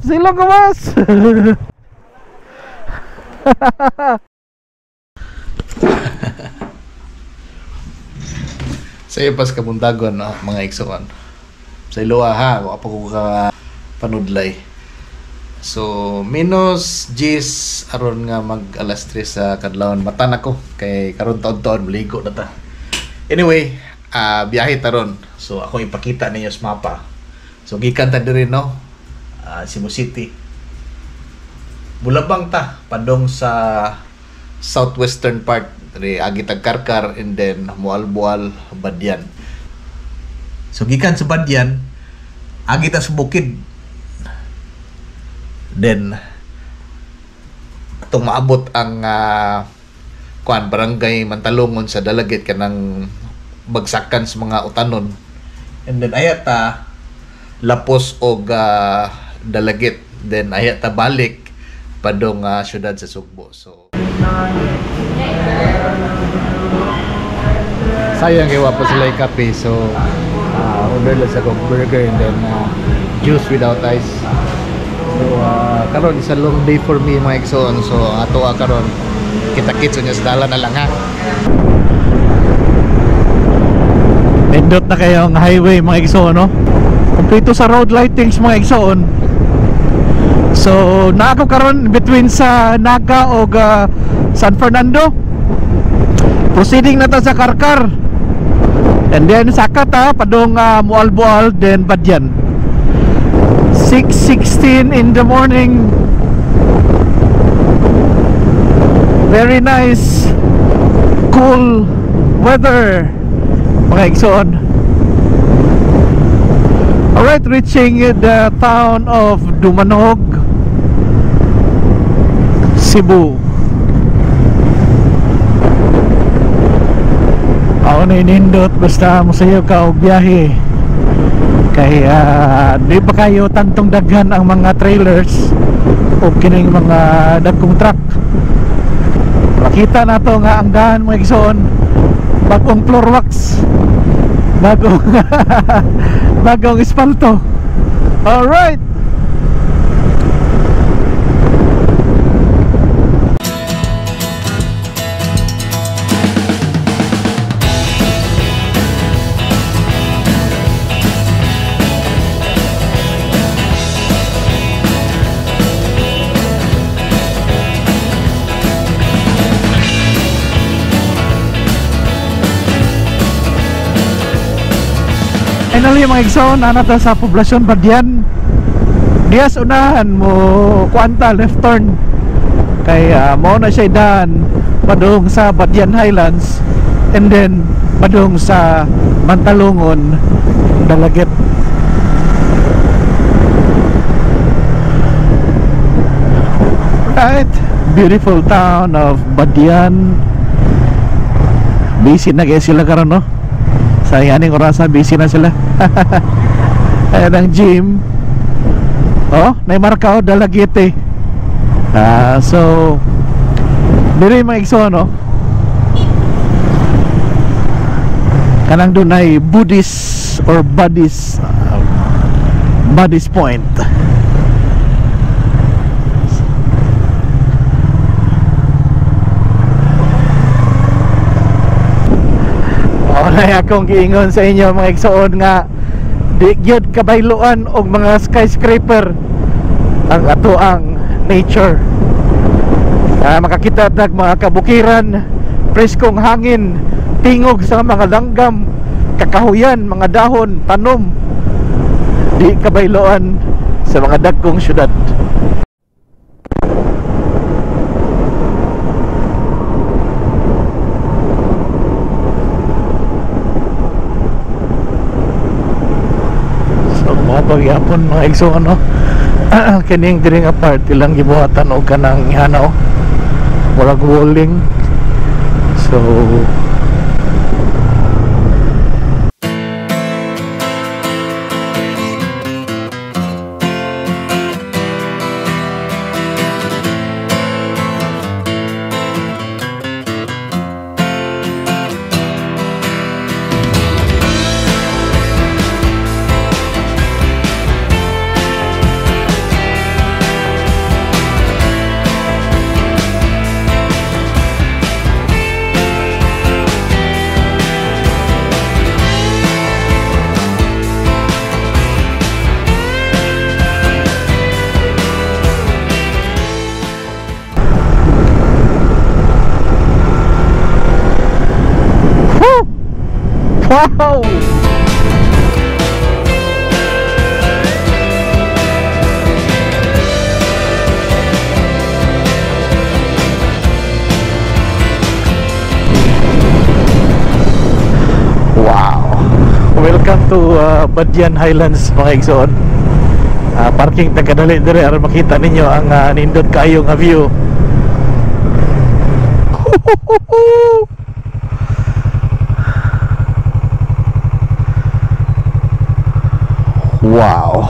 Silong gawas. Sa iyo pas kabuntagon, no, mga igsoon. Sa iluwa ha, wa pa ko ka panudlay. So, minus G's aron nga mag alas 3 sa kadlawon. Mata na ko kay karon taon-taon maligo na ta. Anyway, biyahe taron. So, ako ipakita ninyo sa mapa. So, gikan ta diri, no? Cebu City. Bulabang ta padong sa southwestern part diri, agi tag Karkar and then Mualbual, Badian. So gikan sa Badian, agi ta sa bukid. Then atong maabot ang kuan, barangay Mantalongon sa Dalaguete, kanang bagsakan sa mga utanon. And then ayata Lapos og Dalaguete. Then ayata balik padong syudad sa Sugbo. So sayang kay wa pa sila kape, so order lang sa kong burger and then juice without ice. So karon is a long day for me, mga igsoon. So ato karon kita-kits unya sa dalan na lang ha. Nindot na kayo ang highway, mga igsoon, no? Kompleto sa road lightings, mga igsoon. So na ako karon between sa Naga og San Fernando. Proceeding na ta sa Karkar. And then saka ta padung Mualbual, then Badian. 6:16 in the morning. Very nice cool weather, mga igsoon. Alright, reaching the town of Dumanog, Cebu. Ako na inindot, basta masayo ka og biyahe. Kay di pa kayo tantong daghan ang mga trailers o kining mga dagkong truck. Makita na to nga ang daan, mga igsoon, bagong floor wax, bagong bagong espalto. Alright. Finally, mga igsoon, naa ta sa poblasyon Badian. Dias unahan mo kuanta left turn kay mao na siya daan padung sa Badian Highlands and then padung sa Mantalongon, Dalaguete. Right, beautiful town of Badian. Busy na kay sila karon, no? Sa yaning orasa busy na sila. Ayan ang gym. Oh, naimarka oh, Dalaguete. So diri, mga igsoon, no? Kanang dunay Buddhist or Buddhist Buddhist Point. Wala akong giingon sa inyo, mga igsoon, nga di gyud kabayloan og mga skyscraper ang ato ang nature. Makakita tag mga kabukiran, preskong hangin, tingog sa mga langgam, kakahuyan, mga dahon, tanom. Di kabayloan sa mga dagkong syudad. Pagyapon, mga igsoon, no? Kining diri nga part ilang gibuhatan og kanang ihana, oh, murag walling. So Wow! Wow! Welcome to Badian Highlands, mga igsoon. Parking tagadali dire aron makita ninyo ang nindot kaayo nga view. Wow.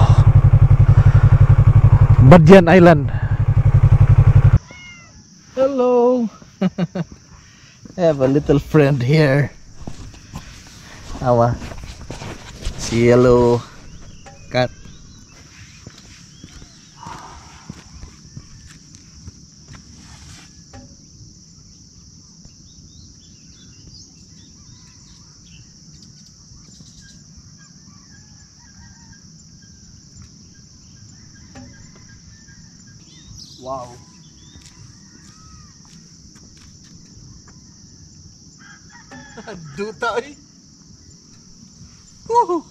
Badian Island. Hello. I have a little friend here. Awa. Si yellow cat. Wow. Duta eh. Woohoo.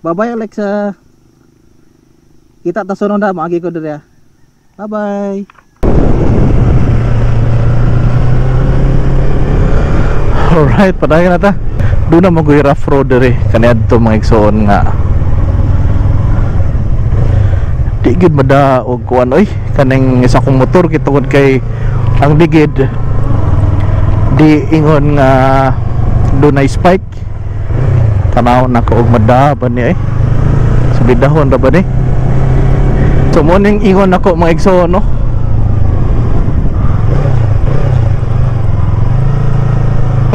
Bye-bye, Alexa. Kita ta sunod na, maagi ko diri. Bye-bye. Alright, padayon na ta. Doon na magoy rough road diri kaniadto mga igsoon nga. Di gid madaog kuan oy kaning isa kong motor kay tungod kay ang ligid di ingon nga dunay spike. Tanaw na ko og mada ba ni eh. Subidahon ra ba ni? So mo ning ingon nako mga igsoon, no.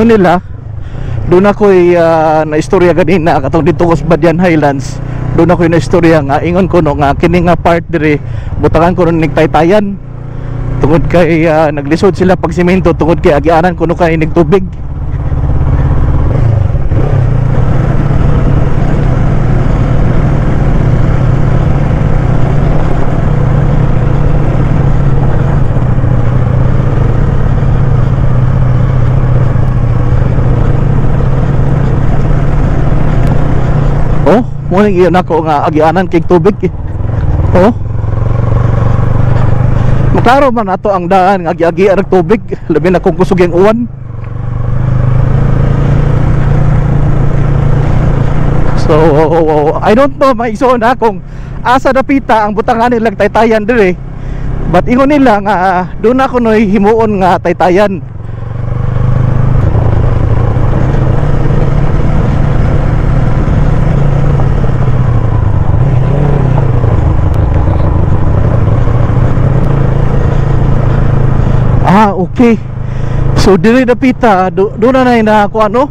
Nila doon ako'y na istorya ganina katong dito ko sa Badian Highlands. Doon ako'y na istorya nga ingon ko no nga kini nga part diri butangan ko ning taytayan tungod kay naglisod sila pag simento tungod kay agianan kuno kay tubig. Muna iyon ako nga agianan kay tubig. Oh. Maklaro man ato ang daan nga agi-agian og tubig, labi na kung kusog ang uwan. So, I don't know may igsoon na kung asa dapita ang butangan nilang taytayan dire. But ingon nila nga doon ako noy himuon nga taytayan. Ah, okay. So diri dapita do na na kuan no.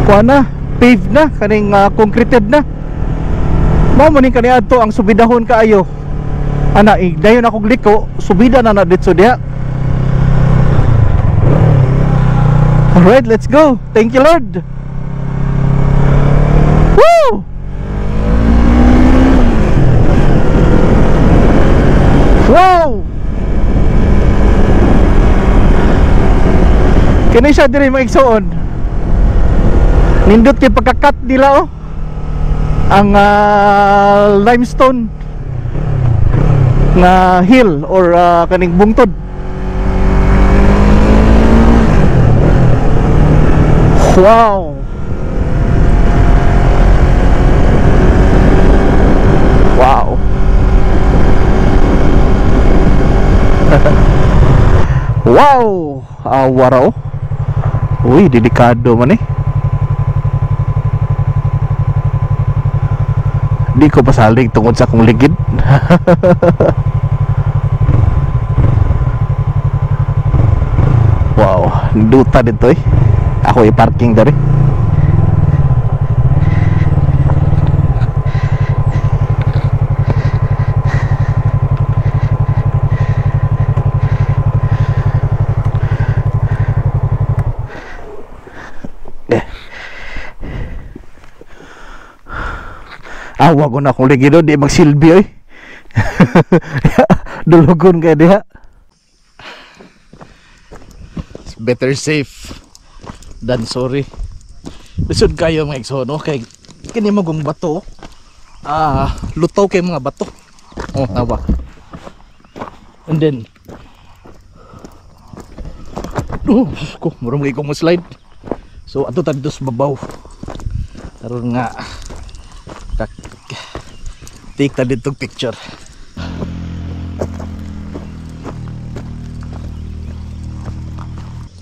Kuan na, paved na kaning concreted na. Mao man ning kaniadto ang subidahon kaayo. Ana, dayon akong liko, subida na na ditso diha. Alright, let's go. Thank you, Lord. Woo! Wow! Kini siya diri mga igsoon. Nindot kay pagka-cut nila oh. Ang limestone nga hill or kaning bungtod. Wow. Wow. Wow, awara oh. Uy, delikado man eh. Di ko pasalig tungod sa akong ligid. Wow, duta dito eh. Ako i-parking diri. Awa ko na akong ligido, di magsilbi oy. Dulugon kay diha. It's better safe than sorry. Lisod kayo mga igsoon, no? Kay kini magong bato. Lutaw kay mga bato. Oh, awa. And then oh, ko murong kay kong slide. So ato ta dito sa babaw. Karon nga take ta dito picture.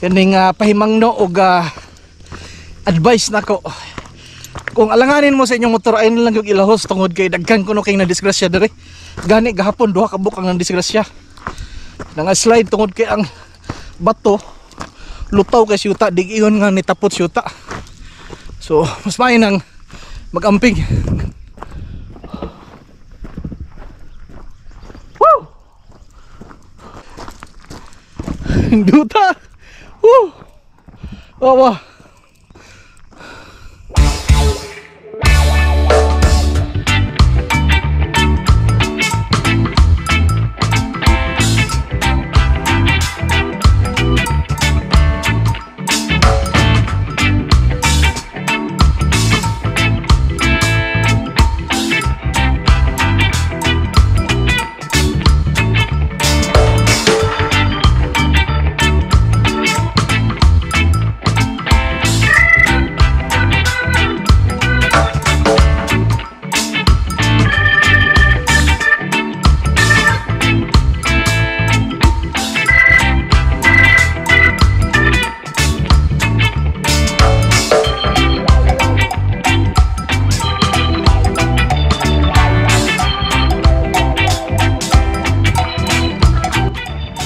Kaning pahimangno og advice nako. Kung alanganin mo sa inyong motor ay lang yung ilahos tungod kay daghan kuno kay nadisgrasya diri. Gani gahapon duha ka buok ang nadisgrasya. Nanga slide tungod kay ang bato lutaw kay siyuta, dig-ingon nga nitapot siyuta. So mas maayo nang magamping. Woo! Duta. Woo! Awa.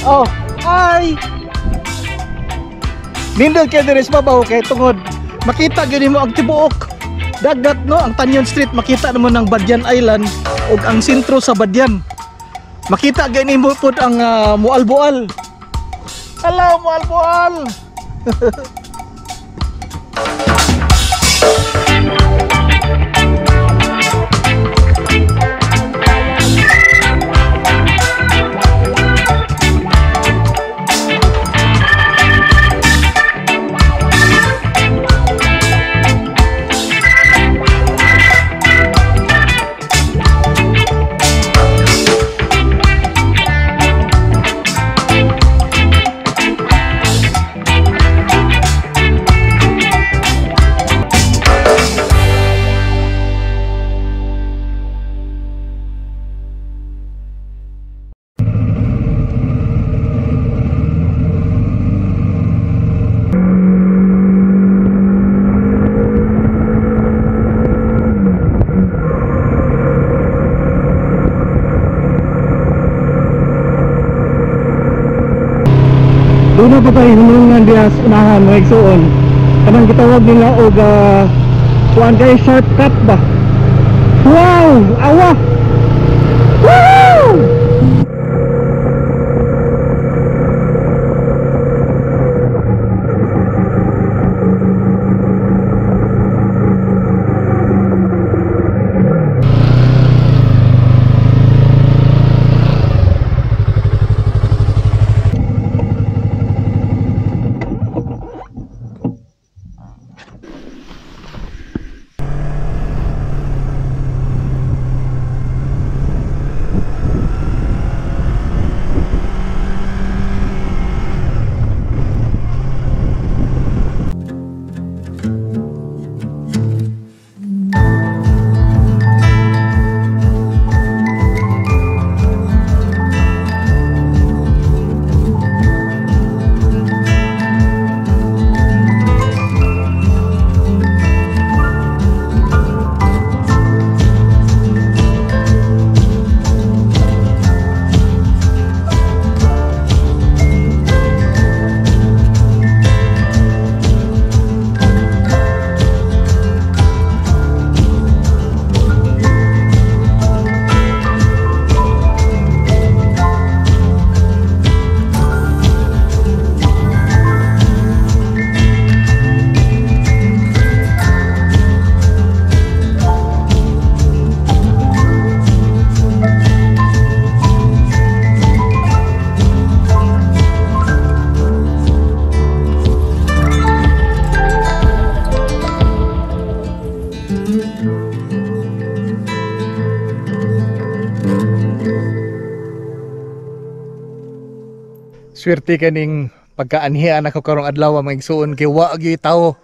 Oh, ay. Nindot kay diri sa babaw kay tungod makita gyud nimo ang tibuok dagat, no, ang Tañon Street, makita namo ng Badian Island ug ang sentro sa Badian. Makita gyud nimo pod ang Moalboal. Hello Moalboal. Doon na pa tayo hinulungan diya sa unahan mga igsoon. Kanang gitawag nila og kuan kay shortcut ba. Wow! Awa! Woo! Swerte kaning pagkaanhian ako karong adlaw, mga igsuon, kay wa gyud tawo.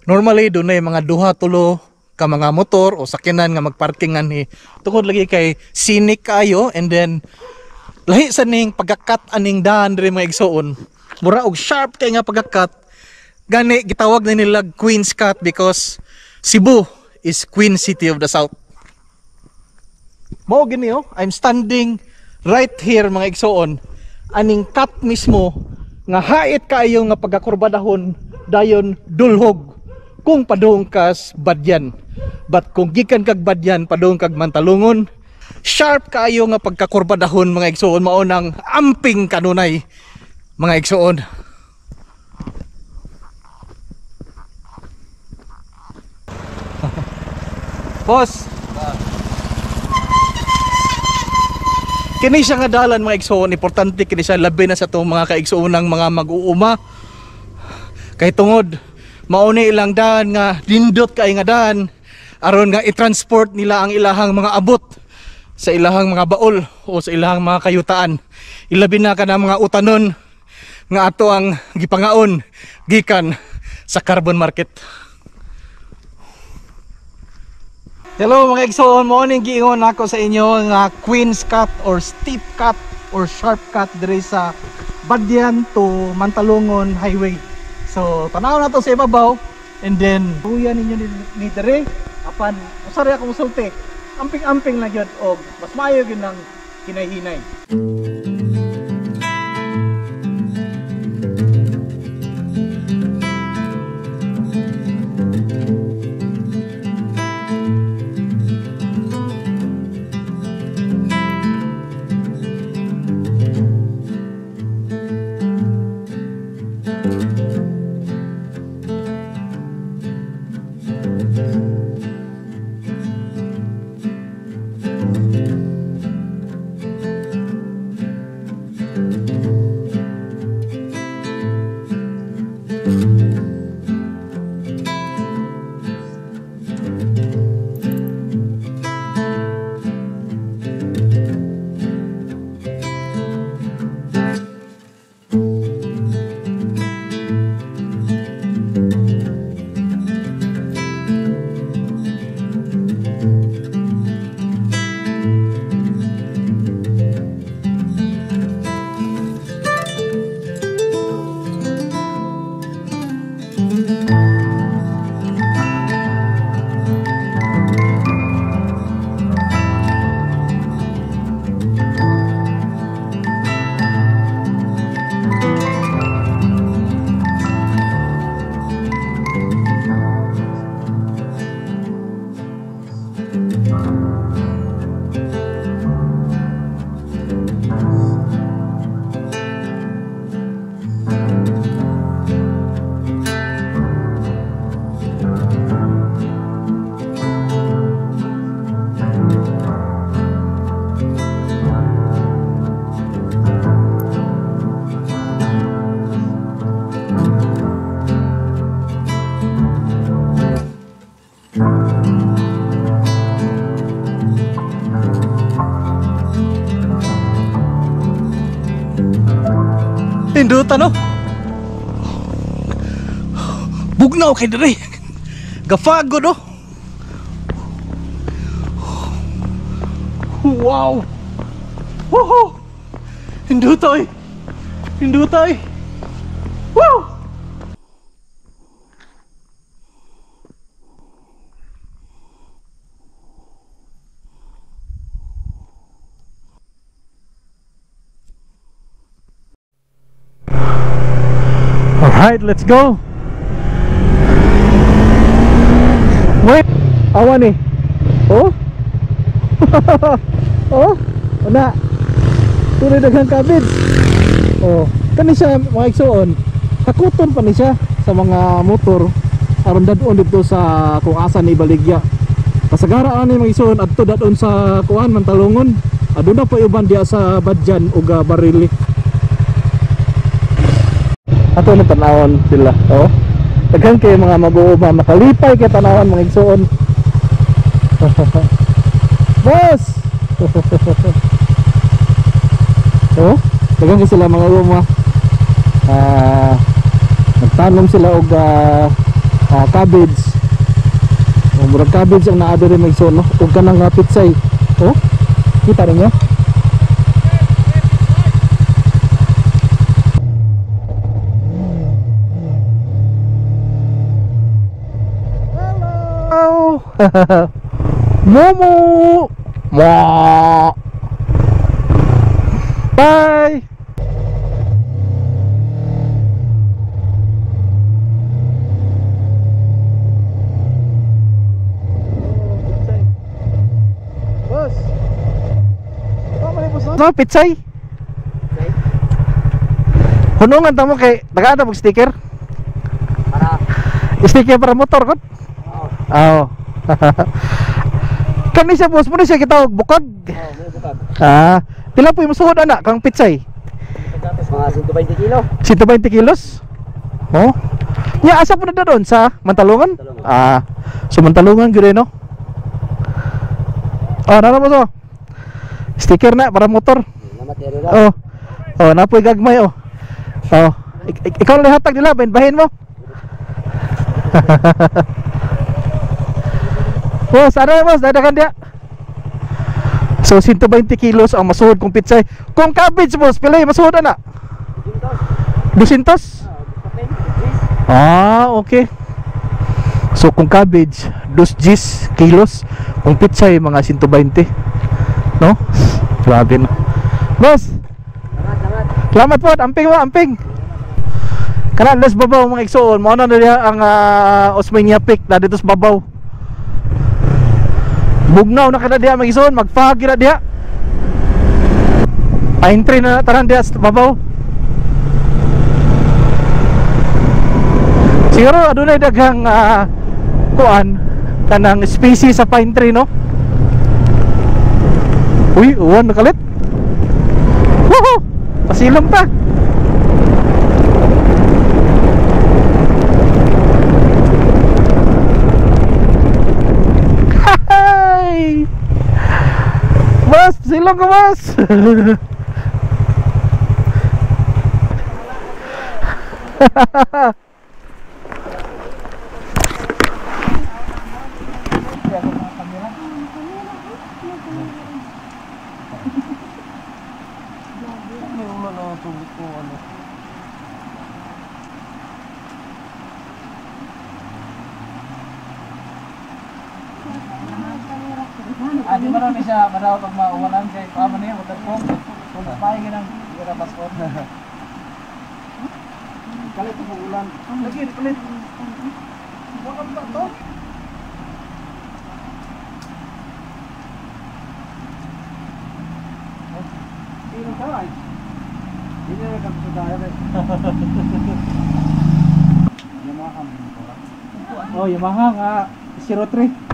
Normally dunay mga duha tulo ka mga motor o sakyanan nga magparking anhi. Tungod lagi kay scenic kaayo, and then lahi sa ning pagka-cut aning daan diri, mga igsuon. Mura og sharp kay nga pagka-cut. Gani gitawag na nila Queen's Cut because Cebu is Queen City of the South. Mao gini oh, I'm standing right here, mga igsuon. Aning cut mismo nga hait kaayo nga pagkakurbadahon, dayon dulhog kung padung kas Badian. But kung gikan kag Badian padung kag Mantalungon, sharp kaayo nga pagkakurbadahon, mga igsuon, mao nang amping kanunay, mga igsuon. Boss, kini siya nga dalan, mga igsuon, importante kini siya labi na sa atong mga kaigsuonang mga mag-uuma. Kay tungod mao ni ilang daan nga nindot kay nga daan aron nga i-transport nila ang ilahang mga abot sa ilahang mga baol o sa ilahang mga kayutaan. Ilabi na kana mga utanon nga ato ang gipangaon gikan sa carbon market. Hello mga igsoon, mo ning giingon nako sa inyo nga Queen's Cut or steep cut or sharp cut diri sa Badian to Mantalungon Highway. So tanaw na to sa ibabaw and then huya ninyo ni diri apan usari ako musulti. Amping-amping lang gyud og mas maayo gyud nang hinay-hinay. Tindutan no. Bugnaw kay diri. Gafago no. Wow. Woohoo. Hindutoy. Hindutoy. Woo. Alright, let's go. Wait, awan eh. Oh? Oh? Una. Tuloy daghang kabid. Oh, kani siya mga igsuon. Hakuton pa ni siya sa mga motor aron dadon didto sa kung asa ni baligya. Kasagara ani mga igsuon adto dadon sa kuan Mantalungon. Aduna pa uban diya sa Badian ug Barili. Ato na tanawon sila, oh. Daghan kay mga mag-uuma makalipay kay tanawan mga igsuon. Boss. Oh, Daghang kay sila mga uma. Nagtanom sila og cabbage. O, murag cabbage ang naa diri, mga igsoon, no? Ug kanang pitsay. Oh, kita ninyo? Hello. Momo. Mo. Bye. Boss. No, pitsay. Hunungan ta mo kay tagaan ta sticker. Para Sticker para motor kon. Oo. Kani siya, boss, mo ni siya gitawag bukag. Oh, may bukag. Ah, pila po yung musuhod ana kang pitsay? Mga 120 kilo. 120 kilos? Oh. Nya asa po na doon sa Mantalungan? Mantalungan. Ah, so Mantalungan gyud eh, no? Oh, nara mo so. Sticker na para motor. Salamat ere ra. Oh. Oh, napoy gagmay oh. Oh, ikaw na hatag nila, bahin mo. Boss, ano boss, dadagan dia. So 120 kilos ang masuhod kung pitsay. Kung cabbage, boss, pila yung masuhod ana? 200? Ah, okay. So kung cabbage, 2 Gs kilos, kung pitsay mga 120. No? Grabe na. Boss, Salamat, salamat. salamat po, amping mo, amping. Kana les babaw, mga igsoon, mao na niya ang Osmania Peak na dito sa babaw. Bugnaw na kada diha, mga igsoon, magfag na diha. Pine tree na tanan diha sa babaw. Siguro adunay daghang kuan kanang species sa pine tree, no? Uy, uwan nakalit. Woohoo! Pasilong ta. Hi! Boss, silong ko, boss. Adi man ni siya madaw pag mauwanan kay pa man niya waterproof. Kung paay ginang gira paskot. Kalit ko ulan. Lagi kalit. Wa ka to. Sino ka ay? Hindi na kami sa daya. Yamaha mo to. Oh, Yamaha nga 03.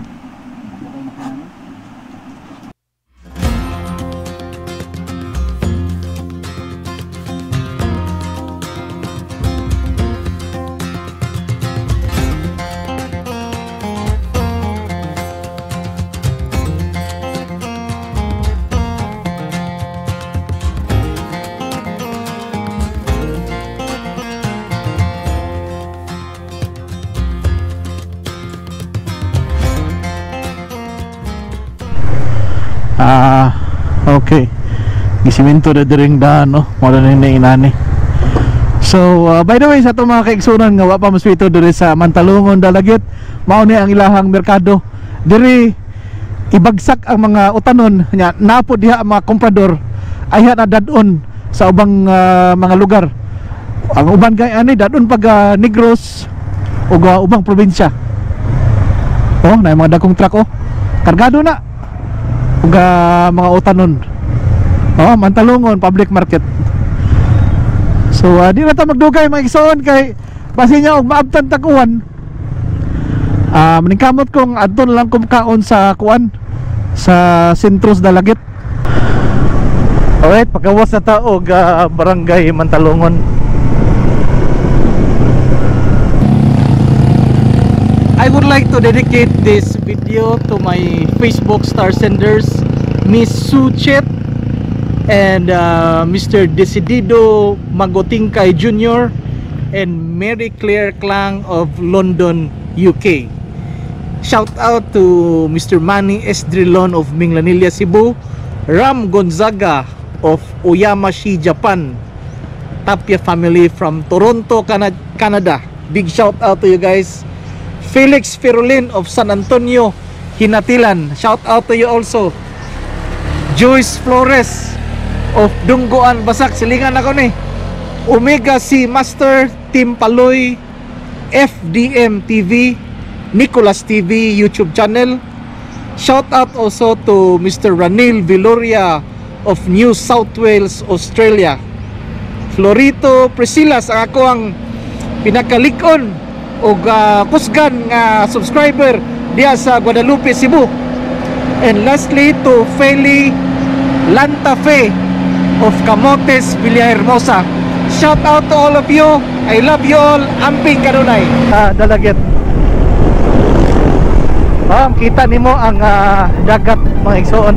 Ah, okay. Gisimento na diring daan, no? Mao na ni inani. So, by the way, sa atong mga kaigsunan nga wa pa moswito diri sa Mantalungon, Dalaguete, mao ni ang ilahang merkado. Diri ibagsak ang mga utanon nya, napo diha ang mga komprador ayha na dad-on sa ubang mga lugar. Ang uban kay ani dad-on pag Negros ug ubang probinsya. Oh, na mga dagkong truck oh. Kargado na ug mga utanon. Oh, Mantalungon Public Market. So di na ta magdugay, mga igsoon, kay basin niya og maabtan taguan. Maningkamot kong adto na lang kumkaon sa kuan sa Sentros Dalaguete. Alright, pagawas na ta og Barangay Mantalungon. I would like to dedicate this video to my Facebook star senders, Miss Sue Chet And Mr. Decidido Magotingkay Jr. and Mary Claire Klang of London, UK. Shout out to Mr. Manny Esdrilon of Minglanilla, Cebu, Ram Gonzaga of Oyamashi, Japan, Tapia family from Toronto, Canada. Big shout out to you guys. Felix Ferolin of San Antonio, Hinatilan. Shout out to you also. Joyce Flores of Dunggoan, Basak. Silingan ako ni. Omega C Master, Team Paloy, FDM TV, Nicolas TV YouTube channel. Shout out also to Mr. Ranil Viloria of New South Wales, Australia. Florito Priscilas, ang ako ang pinakalig-on og kusgan nga subscriber diya sa Guadalupe, Cebu. And lastly, to Feli Lantafe of Camotes, Villahermosa. Shout out to all of you. I love you all. Amping kanunay. Dalaget. Ma'am, kita nimo ang dagat, mga igsoon.